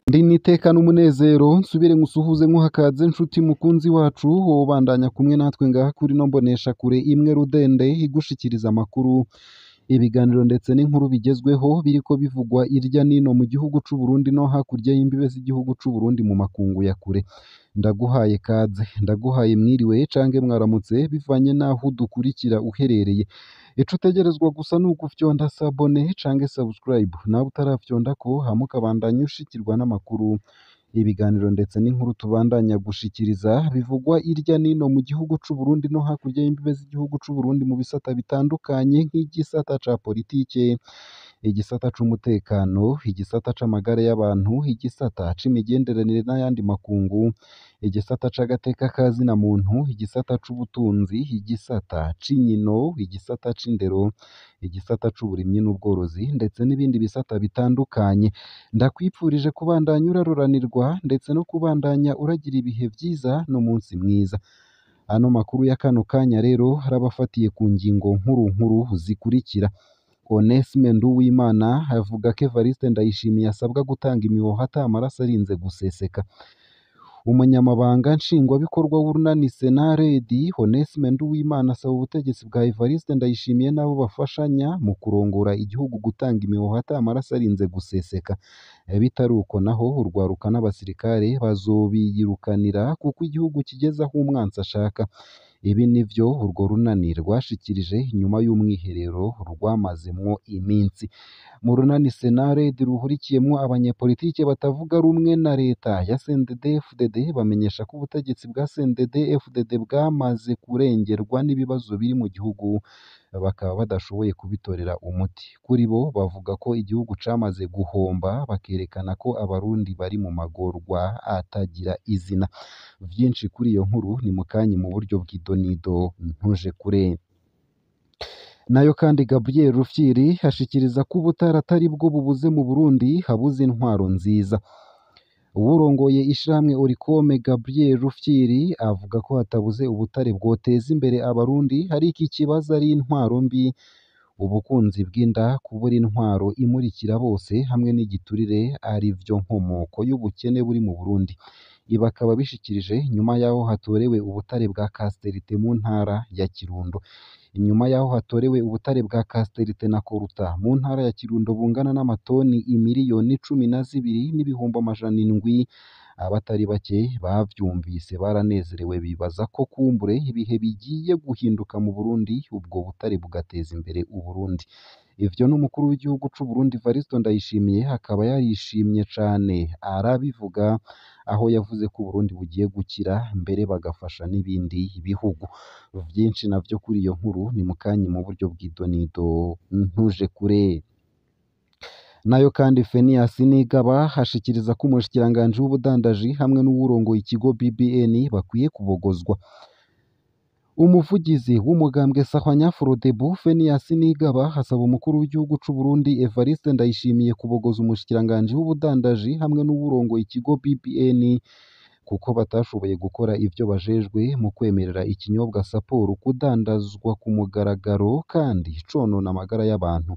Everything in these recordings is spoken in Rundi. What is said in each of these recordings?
Ndi n'iteka n'umunezero nsubire nkusuhuze nkuhakaze nshuti mukunzi wacu wobandanya kumwe natwe ngaha kuri no mbonesha kure imwe rudende igushikiriza amakuru, ibiganiro ndetse n'inkuru bigezweho biriko bivugwa irya nino mu gihugu c'u Burundi no hakurya y'imbibe z'igihugu c'u Burundi mu makungu ya kure. Ndaguhaye kaze, ndaguhaye mwiriwe canke mwaramutse bivanye n'aho udukurikira uherereye. Ico utegerezwa gusa ni ugufyonda s'abone canke subscribe, nawe utarafyondako hama ukabandanya ushikirwa n'amakuru, ibiganiro ndetse n'inkuru tubandanya gushikiriza bivugwa irya nino mu gihugu c'u Burundi no hakurya y'imbibe z'igihugu c'u Burundi mu bisata bitandukanye nk'igisata ca politike, igisata c'umutekano, igisata c'amagara y'abantu, igisata c'imigenderanire n'ayandi makungu, igisata c'agateka ka zina muntu, igisata c'ubutunzi, igisata c'inkino, igisata c'indero, igisata c'uburimyi n'ubworozi ndetse n'ibindi bisata bitandukanye. Ndakwipfurije kubandanya uraroranirwa ndetse no kubandanya uragira ibihe vyiza n'umunsi mwiza. Ano makuru ya kano kanya rero arabafatiye ku ngingo nkuru nkuru zikurikira: Onesme Nduwimana avuga ko Evariste Ndayishimiye asabwa gutanga imihoho ata amaraso arinze guseseka. Umunyamabanga nshingwabikorwa w'urunani Senaredi Onesme Nduwimana asaba ubutegetsi bwa Evariste Ndayishimiye n'abo bafashanya mu kurongora igihugu gutanga imihoho ata amaraso arinze guseseka. Bitari uko naho urwaruka n'abasirikare bazobiyirukanira kuko igihugu kigeze aho umwansi ashaka. Ibi nivyo urwo runani rwashikirije inyuma y'umwiherero rwamazemwo iminsi. Mu runani Senaredi ruhurikiyemwo abanyepolitike batavuga rumwe na leta ya CNDD-FDD bamenyesha ko ubutegetsi bwa CNDD-FDD bwamaze kurengerwa n'ibibazo biri mu gihugu bakaba badashoboye kubitorera umuti. Kuri bo bavuga ko igihugu camaze guhomba, bakerekana ko abarundi bari mu magorwa atagira izina. Vyinshi kuri iyo nkuru ni mukanya mu buryo bw'idonido ntuje kure. Nayo kandi Gabriel Rufyiri ashikiriza ko ubutare atari bwo bubuze mu Burundi, habuze intwaro nziza. Uwurongoye ishirahamwe Oricome Gabriel Rufyiri avuga ko hatabuze ubutare bwoteza imbere abarundi, ariko ikibazo ari intwaro mbi, ubukunzi bw'inda, kubura intwaro imurikira bose hamwe n'igiturire arivyo nkomoko y'ubukene buri mu Burundi. Ibi akaba abishikirije nyuma y'aho hatorewe ubutare bwa Casterite mu ntara ya Kirundo. Inyuma y'aho hatorewe ubutare bwa Casterite na Koruta mu ntara ya Kirundo bungana n'amatoni imiriyoni 12,700,000, abatari bake bavyumvise baranezerewe bibaza ko kumbure ibihe bigiye guhinduka mu Burundi, ubwo butare bugateza imbere Uburundi. Ivyo n'umukuru w'igihugu c'u Burundi Evariste Ndayishimiye akaba yarishimye cane arabivuga, aho yavuze ko Uburundi bugiye gukira mbere bagafasha n'ibindi bihugu. Vyinshi navyo kuri iyo nkuru ni mukanya mu buryo bw'idonido ntuje kure. Nayo kandi Fenias Nigaba ashikiriza ko umushikiranganji w'ubudandaji hamwe n'uwurongoye ikigo BBN bakwiye kubogozwa. Umuvugizi w'umugambwe Sahwanya Frodebu Fenias Nigaba asaba umukuru w'igihugu c'u Burundi Evariste Ndayishimiye kubogoza umushikiranganji w'ubudandaji hamwe n'uwurongoye ikigo BBN kuko batashoboye gukora ivyo bajejwe mu kwemerera ikinyobwa Saporo kudandazwa ku mugaragaro kandi conona amagara y'abantu.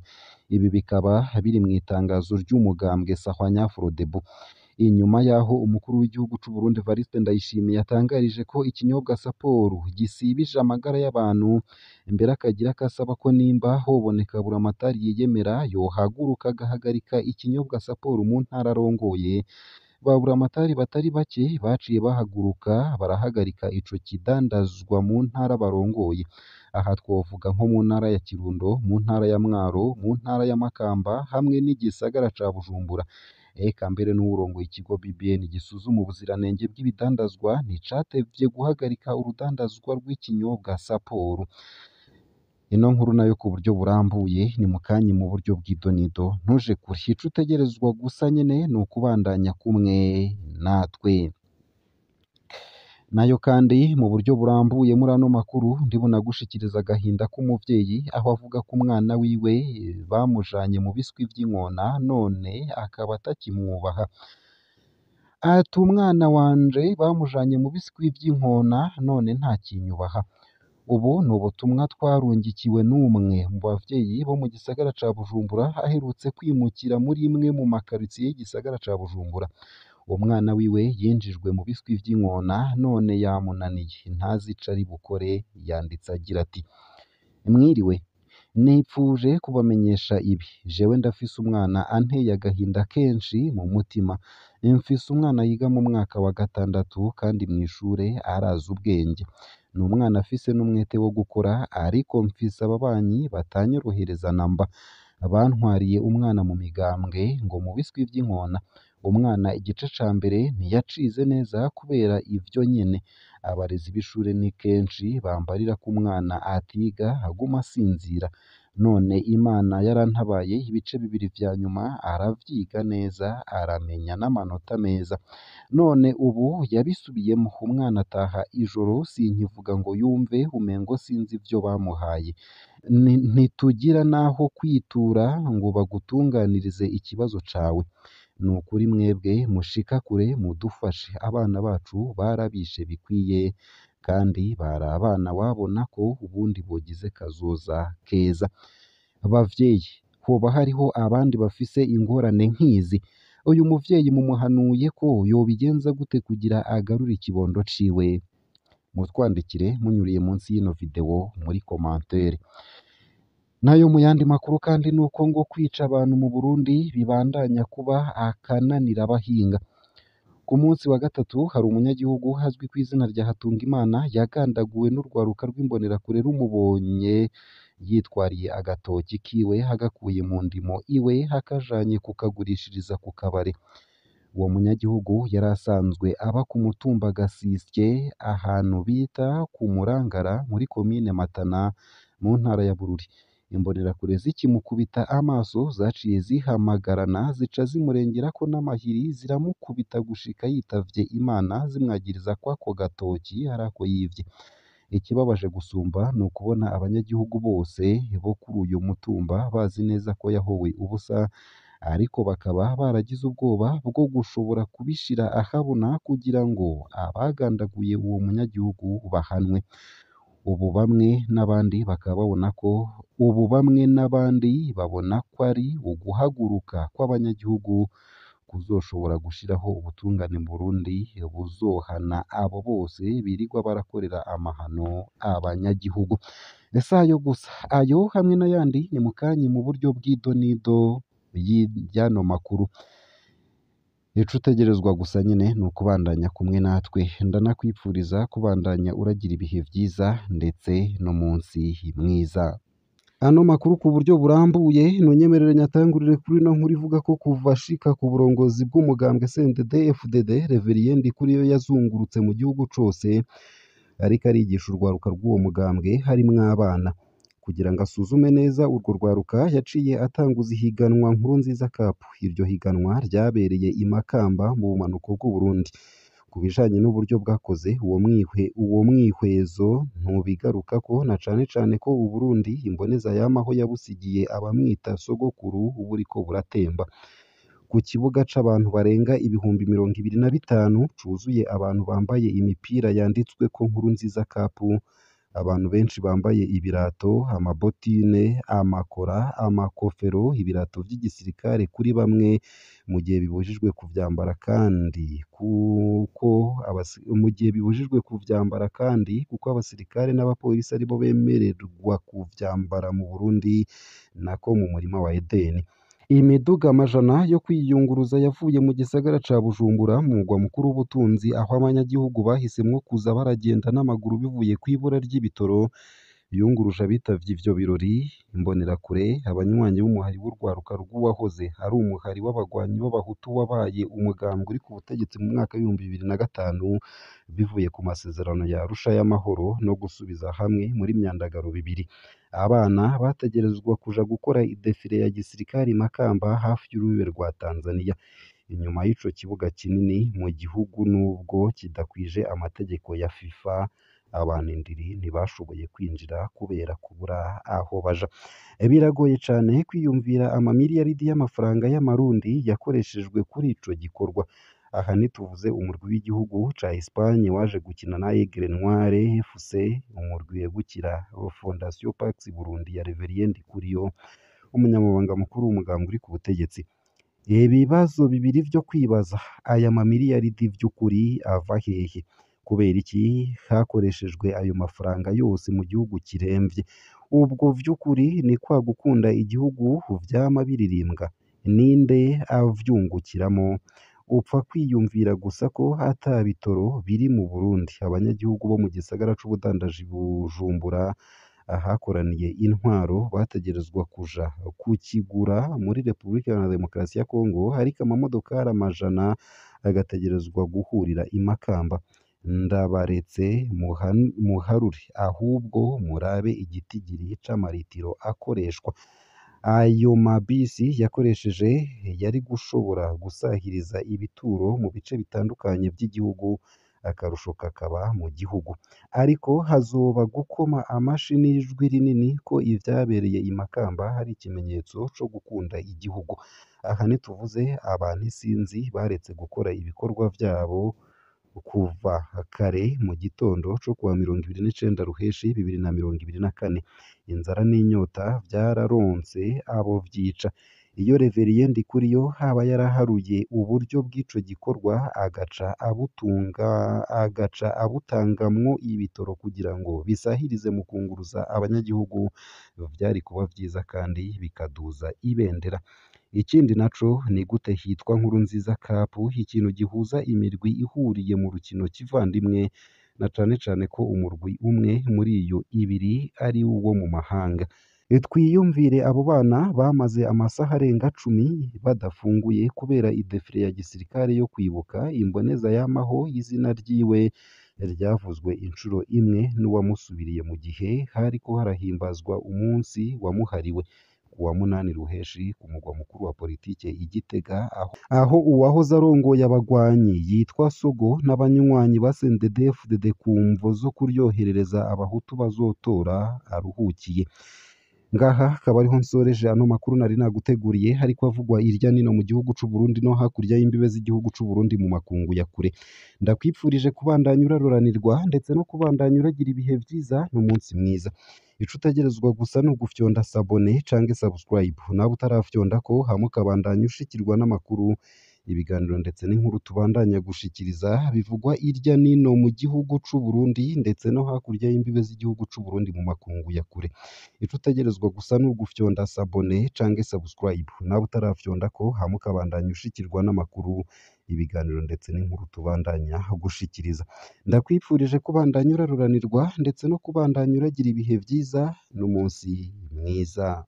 Ibi bikaba biri mw'itangazo ry'umugambwe Sahwanya Frodebu. Inyuma y'aho umukuru w'igihugu c'u Burundi Evariste Ndayishimiye atangarije ko ikinyobwa Saporo gisibije amagara y'abantu, mbere akagira ko asaba ko nimba hoboneka buramatari yiyemera yohaguruka agahagarika ikinyobwa Saporo mu ntara arongoye, ba buramatari batari bake baciye bahaguruka barahagarika ico kidandazwa mu ntara barongoye. Aha twovuga nko mu ntara ya Kirundo, mu ntara ya Mwaro, mu ntara ya Makamba hamwe n'igisagara ca Bujumbura. Eka mbere n'uwurongoye ikigo BBN gisuzuma ubuziranenge bw'ibidandazwa nticatevye guhagarika urudandazwa rw'ikinyobwa Saporo. Ino nkuru nayo ku buryo burambuye ni mukanya mu buryo bw'idonido ntuje kure. Ico utegerezwa gusa nyene ni ukubandanya kumwe natwe. Nayo kandi mu buryo burambuye muri ano makuru ndibunagushikiriza agahinda k'umuvyeyi aho avuga ko umwana wiwe bamujanye mu biswi vy'inkona none akaba atakimwubaha. Ati umwana wanje bamujanye mu biswi vy'inkona none ntakinyubaha. Ubu ni ubutumwa twarungikiwe n'umwe mu bavyeyi bo mu gisagara ca Bujumbura aherutse kwimukira muri imwe mu makaritsiye y'igisagara ca Bujumbura. Umwana wiwe yinjijwe mu biswi vy'inkona none yamunaniye, ntazi ico ari bukore. Yanditse agira ati: "Mwiriwe, nipfuje kubamenyesha ibi. Jewe ndafise umwana anteye agahinda kenshi mu mutima. Mfise umwana yiga mu mwaka wa gatandatu kandi mw'ishure arazi ubwenge. Ni umwana afise n'umwete wo gukora, ariko mfise ababanyi batanyorohereza namba. Bantwariye umwana mu migambwe ngo mu biswi vy'inkona. Umwana igice ca mbere ntiyacize neza kubera ivyo nyene. Abarezi b'ishure ni kenshi bambarira ko umwana atiga aguma asinzira. None Imana yarantabaye ibice bibiri vya nyuma aravyiga neza aramenya n'amanota meza. None ubu yabisubiyemwo. Umwana ataha ijoro sinkivuga ngo yumve umengo sinzi ivyo bamuhaye. Ntitugira n'aho kwitura ngo bagutunganirize ikibazo cawe. Nukuri mwebwe mushika kure mudufashe. Abana bacu barabishe bikwiye kandi bari abana wabona ko ubundi bogize kazoza keza. Bavyeyi, hoba hariho abandi bafise ingorane nk'izi? Uyu muvyeyi mumuhanuye ko yobigenza gute kugira agarure ikibondo ciwe? Mutwandikire munyuriye munsi y'ino video muri commentaire. Nayo mu yandi makuru kandi nuko ngo kwica abantu mu Burundi bibandanya kuba akananira abahinga. Ku munsi wa gatatu hari umunyagihugu azwi ku izina rya Hatungimana yagandaguwe n'urwaruka rw'imbonerakure rumubonye yitwariye agatoki kiwe agakuye mu ndimo iwe akajanye kukagurishiriza ku kabare. Uwo munyagihugu yari asanzwe aba ku mutumba Gasisye ahantu bita ku Murangara muri komine Matana mu ntara ya Bururi. Imbonerakure zikimukubita amaso zaciye zihamagarana zica zimurengerako n'amahiri ziramukubita gushika yitavye Imana zimwagiriza ko ako gatoki ari ako yivye. Ikibabaje gusumba ni ukubona abanyagihugu bose bo kuri uyu mutumba bazi neza ko yahowe ubusa, ariko bakaba baragize ubwoba bwo gushobora kubishira ahabona kugira ngo abagandaguye uwo munyagihugu bahanwe. Ubu bamwe n'abandi bakaba babona ko ubu bamwe n'abandi babona ko ari uguhaguruka kw'abanyagihugu kuzoshobora gushiraho ubutungane mu Burundi buzohana abo bose birirwa barakorera amahano abanyagihugu. Ese ayo gusa, ayo hamwe n'ayandi ni mukanyi mu buryo bw'idonido y'ano makuru. Ico utegerezwa gusa nyene ni ukubandanya kumwe natwe. Ndanakwipfuriza kubandanya uragira ibihe vyiza ndetse n'umunsi mwiza. Ano makuru ku buryo burambuye nunyemerere nyatangurire kuri ino nkuru ivuga ko kuva ashika ku burongozi bw'umugambwe CNDD-FDD Reverien Ndikuriyo yazungurutse mu gihugu cose ariko arigisha urwaruka rw'uwo mugambwe harimwo abana. Kugira ngo asuzume neza urwo rwaruka yaciye atanguza ihiganwa Nkurunziza Cup. Iryo higanwa ryabereye i Makamba mu bumanuko bw'Uburundi. Ku bijanye n'uburyo bwakoze uwo mwihwezo ntubigarukako na cane cane ko Uburundi imboneza yamaho yabusigiye abamwita sogokuru buriko buratemba. Ku kibuga c'abantu barenga 25,000 cuzuye abantu bambaye imipira yanditsweko Nkurunziza Cup, abantu benshi bambaye ibirato, amabotine, amakora, amakofero, ibirato vy'igisirikare kuri bamwe mu gihe bibujijwe kuvyambara kandi kuko mu gihe bibujijwe kuvyambara kandi kuko abasirikare n'abapolisi aribo bemererwa kuvyambara mu Burundi nako mu murima wa Edeni. Imiduga amajana yo kwiyunguruza yavuye mu gisagara ca Bujumbura mu mugwa mukuru w'ubutunzi aho abanyagihugu bahisemwo kuza baragenda n'amaguru bivuye kw'ibura ry'ibitoro yunguruje abitavye ivyo birori. Imbonerakure, abanywanyi b'umuhari w'urwaruka rw'uwahoze ari umuhari w'abagwanyi b'abahutu wabaye umugambwe uri ku butegetsi mu mwaka w'ibihumbi bibiri na gatanu bivuye ku masezerano ya Arusha y'amahoro no gusubiza hamwe muri myandagaro bibiri. Abana bategerezwa kuja gukora idefire ya gisirikare i Makamba hafi y'urubibe rwa Tanzania. Inyuma y'ico kibuga kinini mu gihugu nubwo kidakwije amategeko ya FIFA, abantu indiri ntibashoboye kwinjira kubera kubura aho baja. Biragoye cane kwiyumvira amamiliyaridi y'amafaranga y'amarundi yakoreshejwe kuri ico gikorwa. Aha ntituvuze umurwi w'igihugu ca Espagne waje gukina na Aigle Noire FC, umurwi wegukira Fondation Pax Burundi ya Reverien Ndikuriyo, umunyamabanga mukuru w'umugambwe uri ku butegetsi. Ibibazo bibiri vyo kwibaza: aya mamiliyaridi vy'ukuri ava hehe? Kubera iki hakoreshejwe ayo mafaranga yose mu gihugu kiremvye? Ubwo vy'ukuri ni kwa gukunda igihugu vyama biririmbwa? Ninde avyungukiramo? Upfa kwiyumvira gusa ko ata bitoro biri mu Burundi. Abanyagihugu bo mu gisagara c'ubudandaji Bujumbura, ahakoraniye intwaro, bategerezwa kuja kukigura muri Repubulika Iharanira Demokarasi ya Kongo, ariko amamodokari amajana agategerezwa guhurira i Makamba. Ndabaretse muharure, ahubwo murabe igitigiri c'amaritiro akoreshwa. Ayo mabisi yakoresheje yari gushobora gusahiriza ibituro mu bice bitandukanye vy'igihugu, akarusho kakaba mu gihugu. Ariko hazoba gukoma amashi n'ijwi rinini ko ivyabereye i Makamba hari ikimenyetso co gukunda igihugu. Aha ntituvuze abantu isinzi baretse gukora ibikorwa vyabo kuva kare mu gitondo co kuwa 29 Ruheshi 2024. Inzara n'inyota vyararonse abo vyica. Iyo Reverien Ndikuriyo haba yaraharuye uburyo bw'ico gikorwa agaca abutangamwo ibitoro kugira ngo bisahirize mu kunguruza abanyagihugu, vyari kuba vyiza kandi bikaduza ibendera. Ikindi naco ni gute hitwa Nkurunziza Cup, ikintu gihuza imirwi ihuriye mu rukino kivandimwe, na cane cane ko umurwi umwe muri iyo ibiri ari uwo mu mahanga. Twiyumvire abo bana bamaze amasaha arenga 10 badafunguye kubera idefire ya gisirikare yo kwibuka imboneza yamaho izina ryiwe ryavuzwe incuro imwe n'uwamusubiriye mu gihe hariko harahimbazwa umunsi wamuhariwe kuwa 8 Ruheshi ku mugwa mukuru wa politike i Gitega, aho uwahoze arongoye abagwanyi yitwa Sogo n'abanywanyi ba CNDD-FDD ku mvo zo kuryoherereza abahutu bazotora aruhukiye. Ngaha akaba ariho nsoreje ano makuru nari naguteguriye, hariko avugwa irya nino mu gihugu c'u Burundi no hakurya y'imbibe z'igihugu c'u Burundi mu makungu ya kure. Ndakwipfurije kubandanya uraroranirwa ndetse no kubandanya uragira ibihe vyiza n'umunsi mwiza. Ico utegerezwa gusa ni ugufyonda sabone canke subscribe, nawe utarafyondako hama ukabandanya ushikirwa n'amakuru, ibiganiro ndetse n'inkuru tubandanya gushikiriza bivugwa irya nino mu gihugu c'u Burundi ndetse no hakurya y'imbibe z'igihugu c'u Burundi mu makungu ya kure. Ico utegerezwa gusa ni ugufyonda sabone canke subscribe, nawe utarafyondako hama ukabandanya ushikirwa n'amakuru, ibiganiro ndetse n'inkuru tubandanya gushikiriza. Ndakwipfurije kubandanya uraroranirwa ndetse no kubandanya uragira ibihe vyiza n'umunsi mwiza.